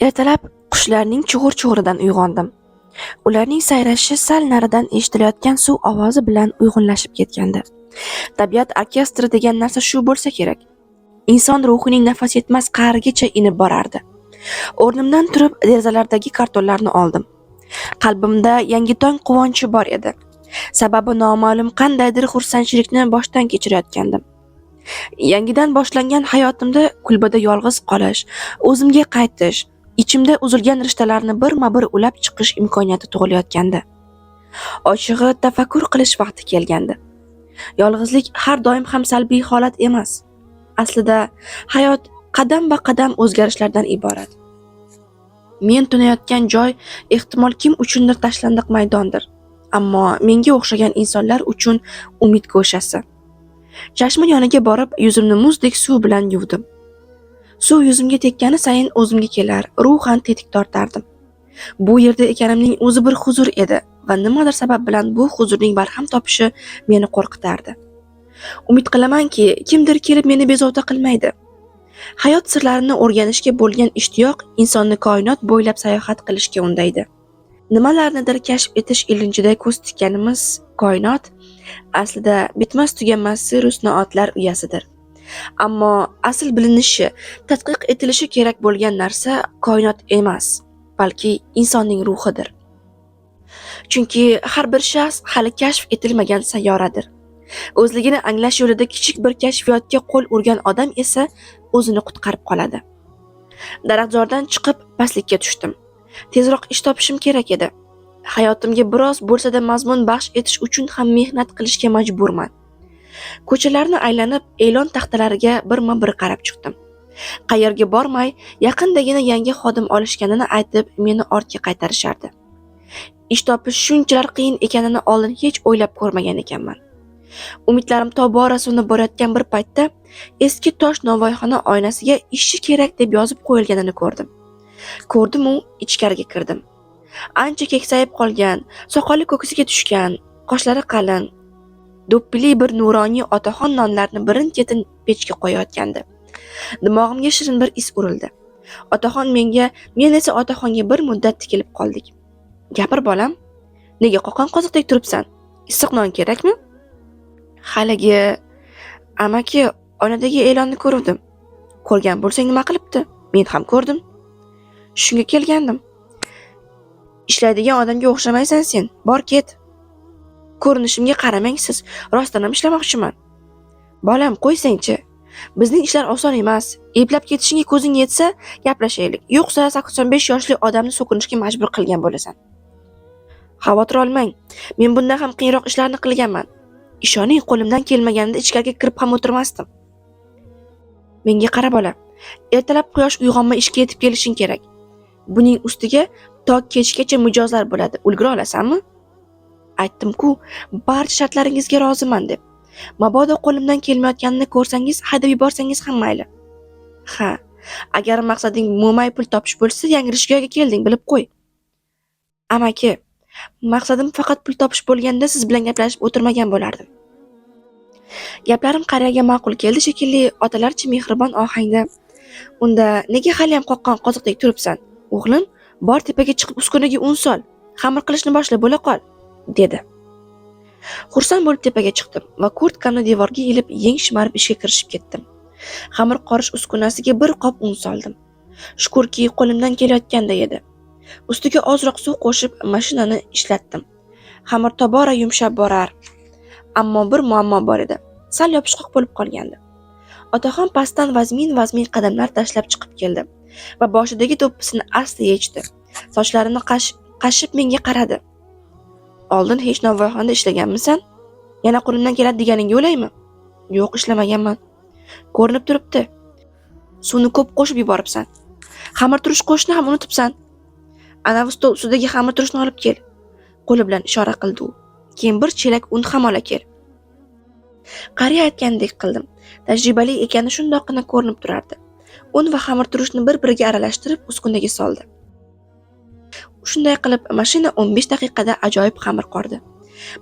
Ertalab qushlarning chug'ur-chug'uridan uyg'ondim. Ularning sayrashi sal naridan eshitilayotgan suv ovozi bilan uyg'unlashib ketgandi. Tabiat orkestri degan narsa shu bo'lsa kerak. Inson ruhining nafas yetmas qa'rigacha inib borardi. O'rnimdan turib derazalardagi kartonlarni oldim. Qalbimda yangi tong quvonchi bor edi. Sababi noma'lum qandaydir xursandchilikni boshdan kechirayotgandim. Yangidan boshlangan hayotimda kulbada yolg'iz qolish, o'zimga qaytish, ichimda uzilgan rishtalarni birma-bir ulab chiqish imkoniyati tug'ilayotgandi. Ochig'i, tafakkur qilish vaqti kelgandi. Yolg'izlik har doim ham salbiy holat emas. Aslida hayot qadam-ba-qadam o'zgarishlardan iborat. Men tunayotgan joy ehtimol kim uchundir tashlandiq maydondir, ammo menga o'xshagan insonlar uchun umid go'shasi. Chashma yoniga borib, yuzimni muzdek suv bilan yuvdim. Suv yuzimga tekkani sayin o'zimga kelar, ruhan tetik tortardim. Bu yerda ekanimning o'zi bir huzur edi va nimadir sabab bilan bu huzurning barham topishi meni qo'rqitardi. Umid qilamanki, kimdir kelib meni bezovta qilmaydi. Hayot sirlarini o'rganishga bo'lgan ishtiyoq insonni koinot bo'ylab sayohat qilishga undaydi. Nimalarnidir kashf etish ilinjida ko'z tikkanimiz koinot aslida bitmas tuganmas sir-u sinoatlar uyasidir. Ammo asl bilinishi, tadqiq etilishi kerak bo'lgan narsa koinot emas, balki insonning ruhidir. Chunki har bir shaxs hali kashf etilmagan sayyoradir. O'zligini anglash yo'lida kichik bir kashfiyotga qo'l urgan odam esa o'zini qutqarib qoladi. Daraxtzordan chiqib pastlikka tushdim. Tezroq ish topishim kerak edi. Hayotimga biroz bo'lsa-da mazmun baxsh etish uchun ham mehnat qilishga majburman. Ko'chalarni aylanib, e'lon taxtalariga birma-bir qarab chiqdim. Qayerga bormay, yaqindagina yangi xodim olishganini aytib, meni ortga qaytarishardi. Ish topish shunchalar qiyin ekanini oldin hech o'ylab ko'rmagan ekanman. Umidlarim tobora so'nib borayotgan bir paytda eski tosh novvoyxona oynasiga ishchi kerak deb yozib qo'yilganini ko'rdim. Ko'rdim-u, ichkariga kirdim. Ancha keksayib qolgan, soqoli ko'ksiga tushgan, qoshlari qalin, do'ppili bir nuroniy otaxon nonlarni birin-ketin pechga qo'yayotgandi. Dimog'imga shirin bir is urildi. Otaxon menga, men esa otaxonga bir muddat tikilib qoldik. "Gapir bolam, nega qoqon qoziqdek turibsan? Issiq non kerakmi?" "Haligi amaki, oynadagi e'lonni ko'ruvdim." "Ko'rgan bo'lsang nima qilibdi? Men ham ko'rdim. Shunga kelgandim." "Ishlaydigan odamga o'xshamaysan sen. Bor ket." "Ko'rinishimga qaramang siz. Rostdan ham ishlamoqchiman." "Bolam, qo'ysangchi. Bizning ishlar oson emas. Eplab ketishingga ko'zing yetsa, gaplashaylik. Yo'qsa 85 yoshli odamni so'kinishga majbur qilgan bo'lasan." "Xavotir olmang. Men bundan ham qiyinroq ishlarni qilganman. Ishoning, qo'limdan kelmaganida ichkariga kirib ham o'tirmasdim." "Menga qara bola. Ertalab quyosh uyg'onmay ishga yetib kelishing kerak. Buning ustiga to kechgacha mijozlar bo'ladi. Ulgura olasanmi?" "Aytdim-ku, barcha shartlaringizga roziman deb. Mabodo qo'limdan kelmayotganini ko'rsangiz, haydab yuborsangiz ham mayli." "Ha, agar maqsading mo'may pul topish bo'lsa, yanglish joyga kelding, bilib qo'y." "Amaki, maqsadim faqat pul topish bo'lganda siz bilan gaplashib o'tirmagan bo'lardim." Gaplarim qariyaga ma'qul keldi shekilli, otalarcha mehribon ohangda, "Unda nega haliyam qoqqon qoziqdek turibsan? O'g'lim, bor tepaga chiqib uskunaga un sol, xamir qilishni boshla, bo'la qol", dedi. Xursand bo'lib tepaga chiqdim va kurtkamni devorga ilib, yeng shimarib ishga kirishib ketdim. Xamir qorish uskunasiga bir qop un soldim. Shukurki, qo'limdan kelayotganday edi. Ustiga ozroq suv qo'shib mashinani ishlatdim. Xamir tobora yumshab borar. Ammo bir muammo bor edi. Sal yopishqoq bo'lib qolgandi. Otaxon pastdan vazmin-vazmin qadamlar tashlab chiqib keldi va boshidagi do'ppisini asta yechdi. Sochlarini qashib menga qaradi. "Oldin hech novvoyxonada ishlaganmisan? Yana qo'limdan keladi deganingga o'laymi?" "Yo'q, ishlamaganman." "Ko'rinib turibdi. Suvni ko'p qo'shib yuboribsan. Xamir turish qo'shishni ham unutibsan. Anavi stol ustidagi xamir turishni olib kel." Qo'li bilan ishora qildi u. "Keyin bir chelak un ham ola kel." Qariya aytganidek qildim. Tajribali ekani shundoqqina ko'rinib turardi. Un va xamir turishni bir-biriga aralashtirib uskunaga soldi. Shunday qilib mashina 15 daqiqada ajoyib xamir qordi.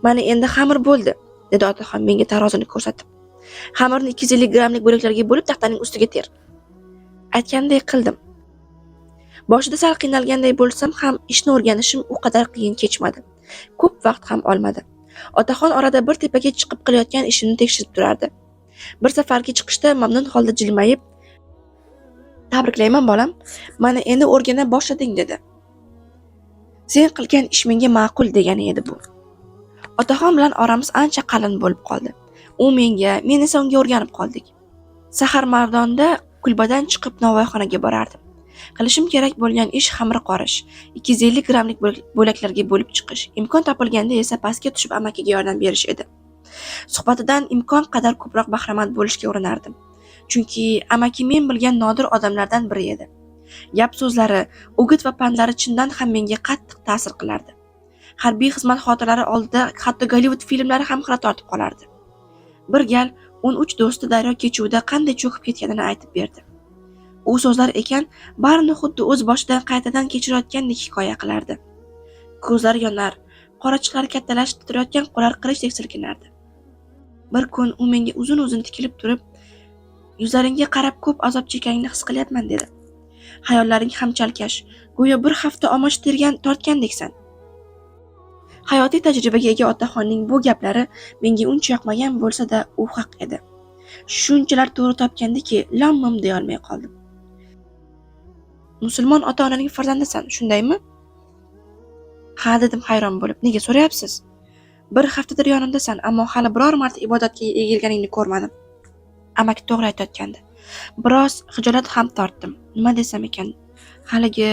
"Mana endi xamir bo'ldi", dedi otaxon menga tarozini ko'rsatib. "Xamirni 250 grammlik bo'laklarga bo'lib taxtaning ustiga ter." Aytganidek qildim. Boshida sal qiynalganday bo'lsam ham ishni o'rganishim u qadar qiyin kechmadi. Ko'p vaqt ham olmadi. Otaxon orada bir tepaga chiqib qilayotgan ishimni tekshirib turardi. Bir safargi chiqishda mamnun holda jilmayib, "Tabriklayman bolam, mana endi o'rgana boshlading" dedi. Sen qilgan ish menga ma'qul degani edi bu. Otaxon bilan oramiz ancha qalin bo'lib qoldi. U menga, men esa unga o'rganib qoldik. Sahar mardonda kulbadan chiqib novvoyxonaga borardim. Qilishim kerak bo'lgan ish xamir qorish, 250 grammlik bo'laklarga bo'lib chiqish, imkon topilganda esa pastga tushib amakiga yordam berish edi. Suhbatidan imkon qadar ko'proq bahramand bo'lishga urinardim. Chunki amaki men bilgan nodir odamlardan biri edi. Gap so'zlari, o'git va pandlari chindan ham menga qattiq ta'sir qilardi. Harbiy xizmat xotiralari oldida hatto Gollivud filmlari ham xira tortib qolardi. Bir gal 13 do'sti daryo kechuvida qanday cho'kib ketganini aytib berdi. U so'zlar ekan, barini xuddi o'z boshidan qaytadan kechirayotgandek hikoya qilardi. Ko'zlari yonar, qorachiqlari kattalashib titrayotgan qo'llar qilichdek silkinardi. Bir kun u menga uzun-uzun tikilib turib, "Yuzlaringga qarab ko'p azob chekkaningni his qilyapman" dedi. "Xayollaring ham chalkash, go'yo bir hafta omoch tergan tortgandeksan." Hayotiy tajribaga ega otaxonning bu gaplari menga uncha yoqmagan bo'lsa-da, u haq edi. Shunchalar to'g'ri topgandiki, lom-mim deya olmay qoldim. "Musulmon ota-onaning farzandisan, shundaymi?" "Ha" dedim hayron bo'lib. "Nega so'rayapsiz?" "Bir haftadir yonimdasan, ammo hali biror marta ibodatga egilganingni ko'rmadim." Amaki to'g'ri aytayotgandi. Biroz xijolat ham tortdim. Nima desam ekan? Haligi,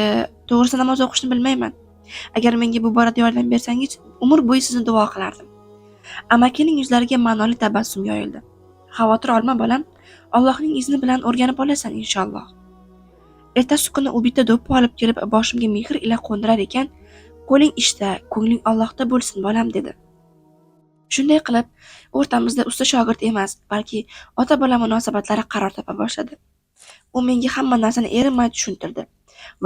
to'g'risi namoz o'qishni bilmayman. Agar menga bu borada yordam bersangiz, umr bo'yi sizni duo qilardim. Amakining yuzlariga ma'noli tabassum yoyildi. "Xavotir olma bolam, Allohning izni bilan o'rganib olasan inshaalloh." Ertasi kuni u bitta do'ppi olib kelib boshimga mehr ila qo'ndirar ekan, "Qo'ling ishda, ko'ngling Allohda bo'lsin bolam" dedi. Shunday qilib, o'rtamizda usta shogird emas, balki ota-bola munosabatlari qaror topa boshladi. U menga hamma narsani erinmay tushuntirdi.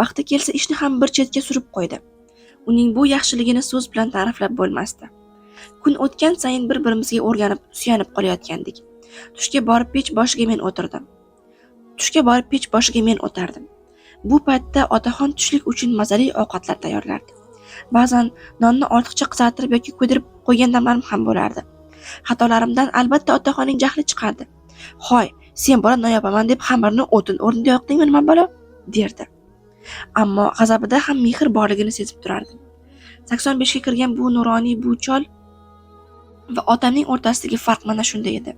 Vaqti kelsa ishni ham bir chetga surib qo'ydi. Uning bu yaxshiligini so'z bilan ta'riflab bo'lmasdi. Kun o'tgan sayin bir-birimizga o'rganib, suyanib qolayotgandik. Tushga borib pech boshiga men o'tirdim. Tushga borib pech boshiga men o'tardim. Bu paytda otaxon tushlik uchun mazali ovqatlar tayyorlardi. Ba'zan nonni ortiqcha qizartirib yoki kuydirib qo'ygan damlarim ham bo'lardi. Xatolarimdan albatta otaxonning jahli chiqardi. "Hoy, sen bola non yopaman deb xamirni o'tin o'rnida yoqdingmi nima balo?" derdi. Ammo g'azabida ham mehr borligini sezib turardim. 85 ga kirgan bu nuroniy bu chol va otamning o'rtasidagi farq mana shunda edi.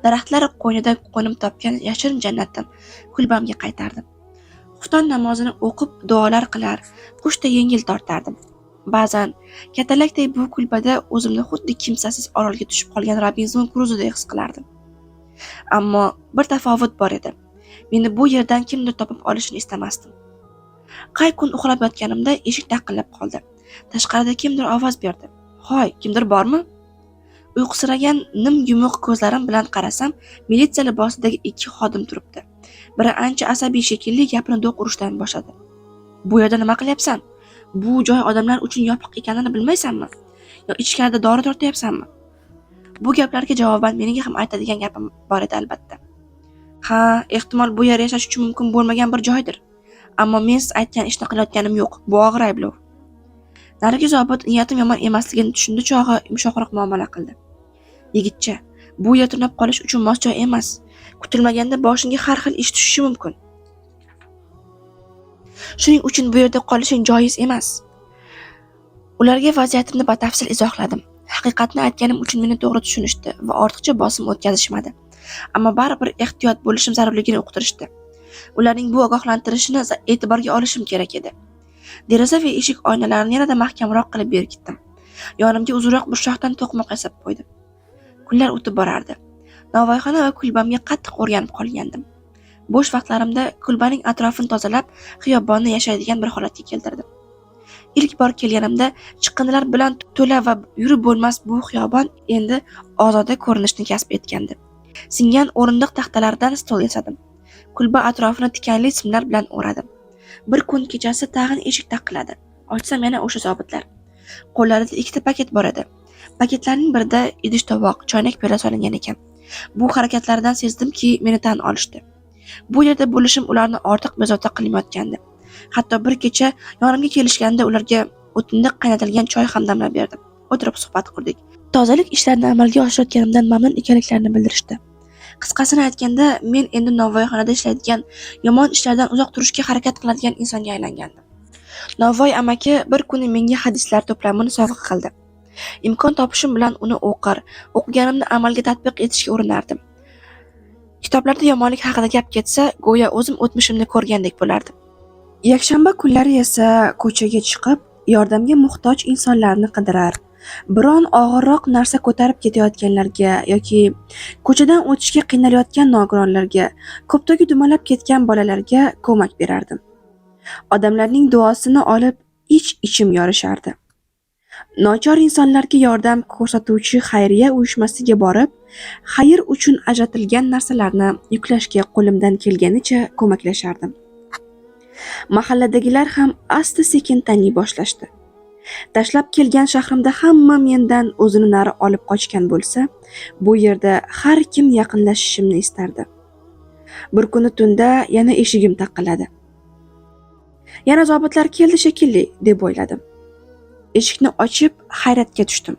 Daraxtlar qo'ynida qo'nim topgan yashirin jannatim kulbamga qaytardim. Xufton namozini o'qib duolar qilar, qushday yengil tortardim. Ba'zan katalakday bu kulbada o'zimni xuddi kimsasiz orolga tushib qolgan Robinzon Kruzoday his qilardim. Ammo bir tafovut bor edi. Meni bu yerdan kimdir topib olishini istamasdim. Qay kun uxlab yotganimda eshik taqillab qoldi. Tashqarida kimdir ovoz berdi. "Hoy, kimdir bormi?" Uyqusiragan nim yumuq ko'zlarim bilan qarasam, militsiya libosidagi ikki xodim turibdi. Biri ancha asabiy shekilli gapini do'q urishdan boshladi. "Bu yerda nima qilyapsan? Bu joy odamlar uchun yopiq ekanini bilmaysanmi? Yo ichkarida dori tortyapsanmi?" Bu gaplarga javoban mening ham aytadigan gapim bor edi albatta. Ha, ehtimol bu yer yashash uchun mumkin bo'lmagan bir joydir. Ammo men siz aytgan ishni qilayotganim yo'q. Bu og'ir ayblov. Narigi zobit niyatim yomon emasligini tushundi chog'i yumshoqroq muomala qildi. "Yigitcha, bu yer tunab qolish uchun mos joy emas. Kutilmaganda boshingga har xil ish tushishi mumkin. Shuning uchun bu yerda qolishing joiz emas." Ularga vaziyatimni batafsil izohladim. Haqiqatni aytganim uchun meni to'g'ri tushunishdi va ortiqcha bosim o'tkazishmadi. Ammo baribir ehtiyot bo'lishim zarurligini uqtirishdi. Ularning bu ogohlantirishini e'tiborga olishim kerak edi. Deraza va eshik oynalarini yanada mahkamroq qilib berkitdim. Yonimga uzunroq bir shoxdan to'qmoq yasab qo'ydim. Kunlar o'tib borardi. Novvoyxona va kulbamga qattiq o'rganib qolgandim. Bo'sh vaqtlarimda kulbaning atrofini tozalab, xiyobonni yashaydigan bir holatga keltirdim. Ilk bor kelganimda chiqindilar bilan to'la va yurib bo'lmas bu xiyobon endi ozoda ko'rinishni kasb etgandi. Singan o'rindiq taxtalaridan stol yasadim. Kulba atrofini tikanli simlar bilan o'radim. Bir kun kechasi tag'in eshik taqilladi. Ochsam yana o'sha zobitlar. Qo'llarida ikkita paket bor edi. Paketlarning birida idish-tovoq, choynak-piyola solingan ekan. Bu harakatlaridan sezdimki, meni tan olishdi. Bu yerda bo'lishim ularni ortiq bezovta qilmayotgandi. Hatto bir kecha yonimga kelishganda ularga o'tinda qaynatilgan choy ham damlab berdim. O'tirib suhbat qurdik. Tozalik ishlarini amalga oshirayotganimdan mamnun ekanliklarini bildirishdi. Qisqasini aytganda, men endi novvoyxonada ishlaydigan, yomon ishlardan uzoq turishga harakat qiladigan insonga aylangandim. Novvoy amaki bir kuni menga hadislar to'plamini sovg'a qildi. Imkon topishim bilan uni o'qir, o'qiganimni amalga tatbiq etishga urinardim. Kitoblarda yomonlik haqida gap ketsa, go'yo o'zim o'tmishimni ko'rgandek bo'lardim. Yakshanba kunlari esa ko'chaga chiqib, yordamga muhtoj insonlarni qidirar, biron og'irroq narsa ko'tarib ketayotganlarga yoki ko'chadan o'tishga qiynalayotgan nogironlarga, ko'ptogi dumalab ketgan bolalarga ko'mak berardim. Odamlarning duosini olib, ich-ichim yorishardi. Nochor insonlarga yordam ko'rsatuvchi xayriya uyushmasiga borib, xayr uchun ajratilgan narsalarni yuklashga qo'limdan kelganicha ko'maklashardim. Mahalladagilar ham asta-sekin taniy boshlashdi. Tashlab kelgan shahrimda hamma mendan o'zini nari olib qochgan bo'lsa, bu yerda har kim yaqinlashishimni istardi. Bir kuni tunda yana eshigim taqilladi. Yana zobitlar keldi shekilli, deb o'yladim. Eshikni ochib hayratga tushdim.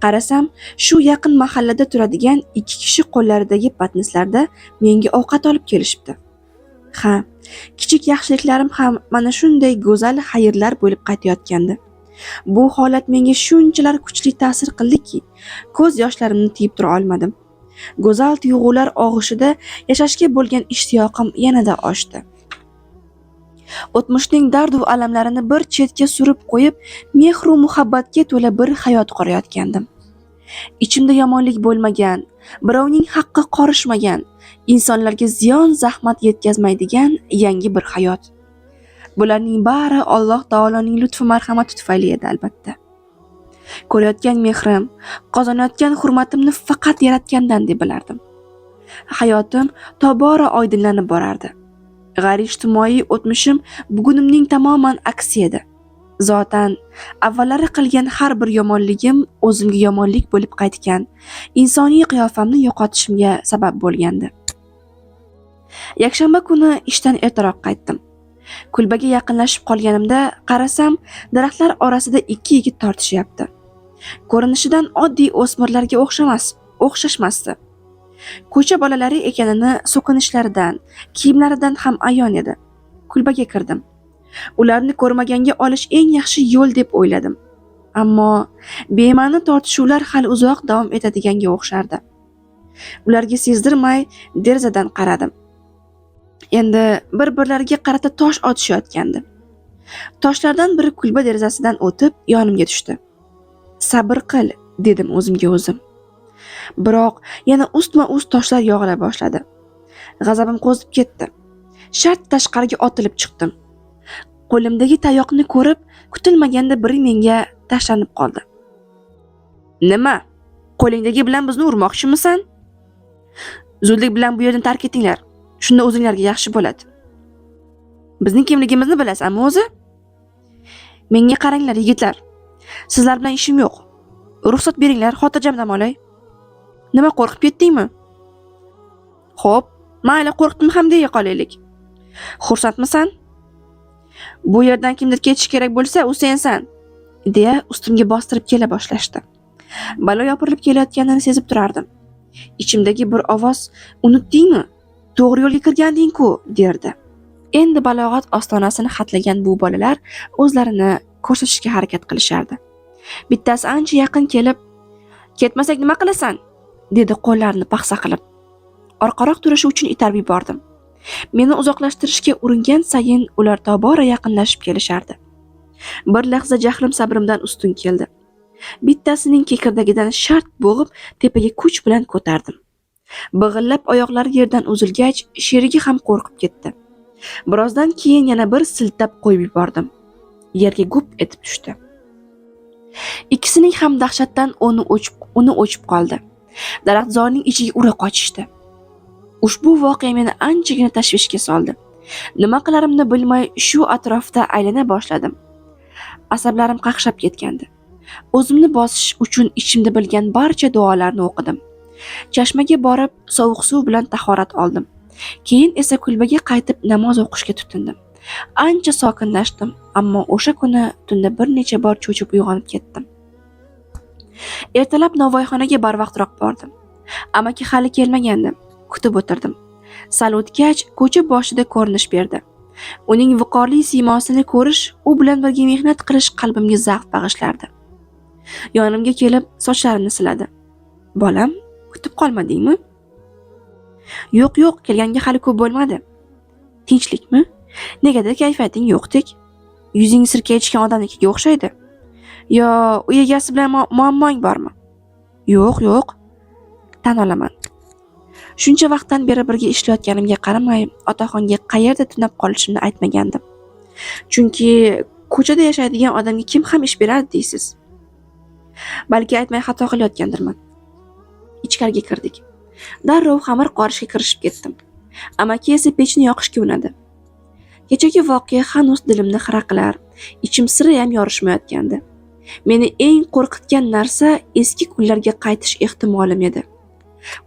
Qarasam, shu yaqin mahallada turadigan ikki kishi qo'llaridagi patnislarda menga ovqat olib kelishibdi. Ha, kichik yaxshiliklarim ham mana shunday go'zal xayrlar bo'lib qaytayotgandi. Bu holat menga shunchalar kuchli ta'sir qildiki, ko'z yoshlarimni tiyib tura olmadim. Go'zal tuyg'ular og'ushida yashashga bo'lgan ishtiyoqim yanada oshdi. O'tmishning dard u alamlarini bir chetga surib qo'yib, mehru muhabbatga to'la bir hayot qurayotgandim. Ichimda yomonlik bo'lmagan, birovning haqqi qorishmagan, insonlarga ziyon zahmat yetkazmaydigan yangi bir hayot. Bularning bari Alloh taoloning lutfu marhamati tufayli edi albatta. Ko'rayotgan mehrim, qozonayotgan hurmatimni faqat yaratgandan deb bilardim. Hayotim tobora oydinlanib borardi. G'ayriijtimoiy o'tmishim bugunimning tamoman aksi edi. Zotan, avvallari qilgan har bir yomonligim o'zimga yomonlik bo'lib qaytgan, insoniy qiyofamni yo'qotishimga sabab bo'lgandi. Yakshanba kuni ishdan ertaroq qaytdim. Kulbaga yaqinlashib qolganimda qarasam, daraxtlar orasida ikki yigit tortishyapti. Ko'rinishidan oddiy o'smirlarga o'xshashmasdi. Ko'cha bolalari ekanini so'kinishlaridan, kiyimlaridan ham ayon edi. Kulbaga kirdim. Ularni ko'rmaganga olish eng yaxshi yo'l deb o'yladim. Ammo bema'ni tortishuvlar hali uzoq davom etadiganga o'xshardi. Ularga sezdirmay derazadan qaradim. Endi bir-birlariga qarata tosh otishayotgandi. Toshlardan biri kulba derazasidan o'tib yonimga tushdi. Sabr qil, dedim o'zimga o'zim. Biroq yana ustma-ust toshlar yog'ila boshladi. G'azabim qo'zib ketdi. Shart tashqariga otilib chiqdim. Qo'limdagi tayoqni ko'rib, kutilmaganda biri menga tashlanib qoldi. Nima? Qo'lingdagi bilan bizni urmoqchimisan? Zudlik bilan bu yerni tark etinglar. Shunda o'zinglarga yaxshi bo'ladi. Bizning kimligimizni bilasanmi o'zi? Menga qaranglar, yigitlar. Sizlar bilan ishim yo'q. Ruxsat beringlar, xotirjam dam olay. Nima, qo'rqib ketdingmi? Xo'p, mayli, qo'rqdim ham deya qolaylik. Xursandmisan? Bu yerdan kimdir ketishi kerak bo'lsa, u sensan, deya ustimga bostirib kela boshlashdi. Balo yopirilib kelayotganini sezib turardim. Ichimdagi bir ovoz, unutdingmi? To'g'ri yo'lga kirganding-ku, derdi. Endi balog'at ostonasini hatlagan bu bolalar o'zlarini ko'rsatishga harakat qilishardi. Bittasi ancha yaqin kelib, ketmasak nima qilasan? dedi qo'llarini paxsa qilib. Orqaroq turishi uchun itarib yubordim. Meni uzoqlashtirishga uringan sayin ular tobora yaqinlashib kelishardi. Bir lahza jahlim sabrimdan ustun keldi. Bittasining kekirdagidan shart bo'g'ib tepaga kuch bilan ko'tardim. Big'illab oyoqlari yerdan uzilgach, sherigi ham qo'rqib ketdi. Birozdan keyin yana bir siltab qo'yib yubordim. Yerga gup etib tushdi. Ikkisining ham dahshatdan uni o'chib qoldi. Daraxtzorning ichiga ura qochishdi. Ushbu voqea meni anchagina tashvishga soldi. Nima qilarimni bilmay shu atrofda aylana boshladim. Asablarim qaqshab ketgandi. O'zimni bosish uchun ichimda bilgan barcha duolarni o'qidim. Chashmaga borib sovuq suv bilan tahorat oldim. Keyin esa kulbaga qaytib namoz o'qishga tutindim. Ancha sokinlashdim, ammo o'sha kuni tunda bir necha bor cho'chib uyg'onib ketdim. Ertalab novvoyxonaga barvaqtroq bordim. Amaki hali kelmagandi. Kutib o'tirdim. Sal o'tgach, ko'cha boshida ko'rinish berdi. Uning viqorli siymosini ko'rish, u bilan birga mehnat qilish qalbimga zavq bag'ishlardi. Yonimga kelib sochlarimni siladi. "Bolam, kutib qolmadingmi?" "Yo'q, yo'q, kelganga hali ko'p bo'lmadi." "Tinchlikmi? Negadir kayfiyating yo'qdek. Yuzing sirka ichgan odamnikiga o'xshaydi. Yo, uy egasi bilan muammoing bormi?" "Yo'q, yo'q." Tan olaman. Shuncha vaqtdan beri birga ishlayotganimga qaramay, otaxonga qayerda tunab qolishimni aytmagandim. Chunki ko'chada yashaydigan odamga kim ham ish beradi deysiz. Balki aytmay xato qilayotgandirman. Ichkariga kirdik. Darrov xamir qorishga kirishib ketdim. Amaki esa pechni yoqishga unadi. Kechagi voqea hanuz dilimni xira qilar, ichim sirayam yorishmayotgandi. Meni eng qo'rqitgan narsa eski kunlarga qaytish ehtimolim edi.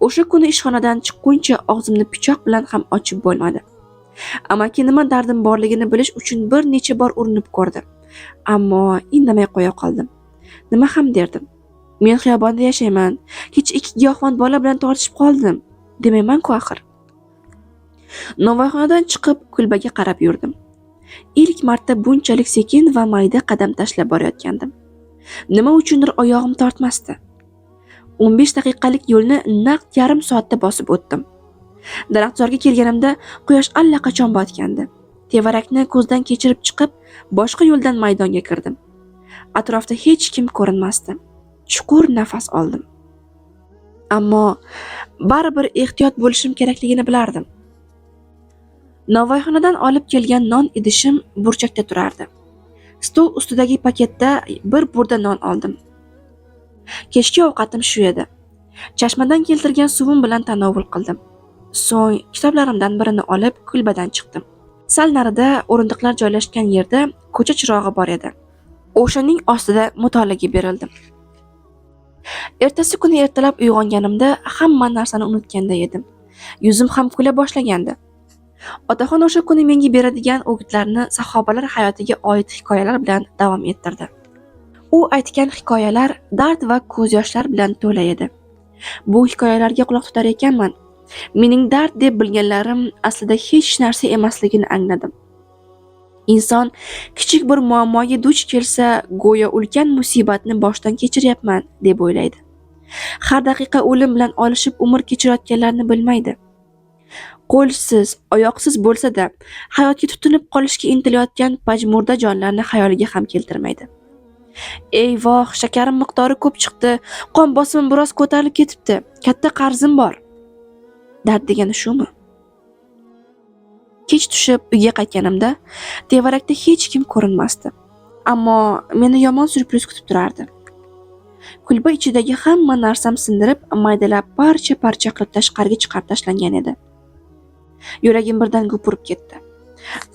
O'sha kuni ishxonadan chiqquncha og'zimni pichoq bilan ham ochib bo'lmadi. Amaki nima dardim borligini bilish uchun bir necha bor urinib ko'rdi. Ammo indamay qo'ya qoldim. Nima ham derdim? Men xiyobonda yashayman. Kecha ikki giyohvand bola bilan tortishib qoldim, demayman-ku axir. Novvoyxonadan chiqib kulbaga qarab yurdim. Ilk marta bunchalik sekin va mayda qadam tashlab borayotgandim. Nima uchundir oyog'im tortmasdi. 15 daqiqalik yo'lni naq yarim soatda bosib o'tdim. Daraxtzorga kelganimda quyosh allaqachon botgandi. Tevarakni ko'zdan kechirib chiqib, boshqa yo'ldan maydonga kirdim. Atrofda hech kim ko'rinmasdi. Chuqur nafas oldim. Ammo baribir ehtiyot bo'lishim kerakligini bilardim. Novvoyxonadan olib kelgan non idishim burchakda turardi. Stol ustidagi paketda bir burda non oldim. Kechki ovqatim shu edi. Chashmadan keltirgan suvim bilan tanovul qildim. So'ng kitoblarimdan birini olib kulbadan chiqdim. Sal narida o'rindiqlar joylashgan yerda ko'cha chirog'i bor edi. O'shaning ostida mutolaaga berildim. Ertasi kuni ertalab uyg'onganimda hamma narsani unutganday edim. Yuzim ham kula boshlagandi. Otaxon o'sha kuni menga beradigan o'gitlarni sahobalar hayotiga oid hikoyalar bilan davom ettirdi. U aytgan hikoyalar dard va ko'z yoshlar bilan to'la edi. Bu hikoyalarga quloq tutar ekanman, mening dard deb bilganlarim aslida hech narsa emasligini angladim. Inson kichik bir muammoga duch kelsa, go'yo ulkan musibatni boshdan kechiryapman deb o'ylaydi. Har daqiqa o'lim bilan olishib umr kechirayotganlarni bilmaydi. Qo'lsiz, oyoqsiz bo'lsa-da, hayotga tutinib qolishga intilayotgan pajmurda jonlarni xayoliga ham keltirmaydi. Eyvoh, shakarim miqdori ko'p chiqdi, qon bosimim biroz ko'tarilib ketibdi, katta qarzim bor. Dard degani shumi? Kech tushib uyga qaytganimda tevarakda hech kim ko'rinmasdi. Ammo meni yomon syurpriz kutib turardi. Kulba ichidagi hamma narsam sindirib, maydalab parcha-parcha qilib tashqariga chiqarib tashlangan edi. Yuragim birdan gupurib ketdi.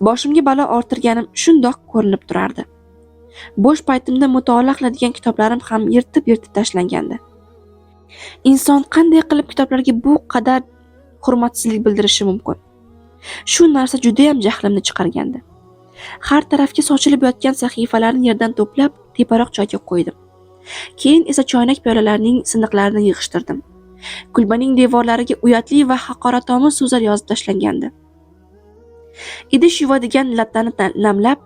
Boshimga balo orttirganim shundoq ko'rinib turardi. Bo'sh paytimda mutolaa qiladigan kitoblarim ham yirtib-yirtib tashlangandi. Inson qanday qilib kitoblarga bu qadar hurmatsizlik bildirishi mumkin? Shu narsa judayam jahlimni chiqargandi. Har tarafga sochilib yotgan sahifalarni yerdan to'plab, teparoq joyga qo'ydim. Keyin esa choynak piyolalarning siniqlarini yig'ishtirdim. Kulbaning devorlariga uyatli va haqoratomuz so'zlar yozib tashlangandi. Idish yuvadigan lattani namlab,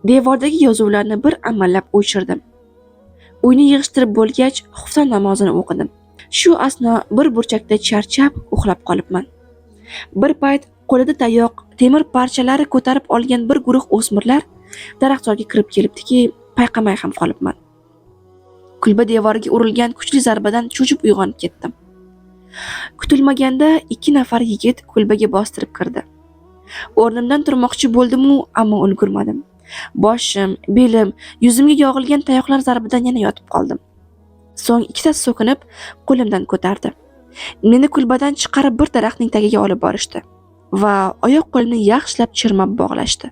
devordagi yozuvlarni bir amallab o'chirdim. Uyni yig'ishtirib bo'lgach, xufton namozini o'qidim. Shu asno bir burchakda charchab uxlab qolibman. Bir payt qo'lida tayoq, temir parchalari ko'tarib olgan bir guruh o'smirlar daraxtzorga kirib kelibdiki, payqamay ham qolibman. Kulba devoriga urilgan kuchli zarbadan cho'chib uyg'onib ketdim. Kutilmaganda ikki nafar yigit kulbaga bostirib kirdi. O'rnimdan turmoqchi bo'ldim-u, ammo ulgurmadim. Boshim, belim, yuzimga yog'ilgan tayoqlar zarbidan yana yotib qoldim. So'ng ikkitasi so'kinib, qo'limdan ko'tardi. Meni kulbadan chiqarib bir daraxtning tagiga olib borishdi va oyoq qo'limni yaxshilab chirmab bog'lashdi.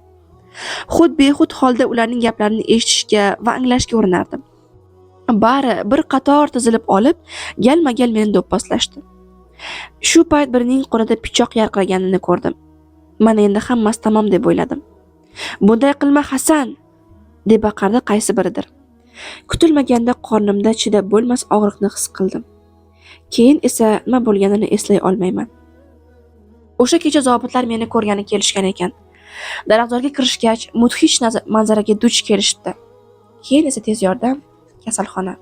Xud behud holda ularning gaplarini eshitishga va anglashga urinardim. Bari bir qator tizilib olib, galma-gal meni do'pposlashdi. Shu payt birining qo'lida pichoq yarqiraganini ko'rdim. Mana endi hammasi tamom deb o'yladim. "Bunday qilma, Hasan!" deb baqirdi qaysi biridir. Kutilmaganda qornimda chidab bo'lmas og'riqni his qildim. Keyin esa nima bo'lganini eslay olmayman. O'sha kecha zobitlar meni ko'rgani kelishgan ekan. Daraxtzorga kirishgach, mudhish manzaraga duch kelishibdi. Keyin esa tez yordam, kasalxona.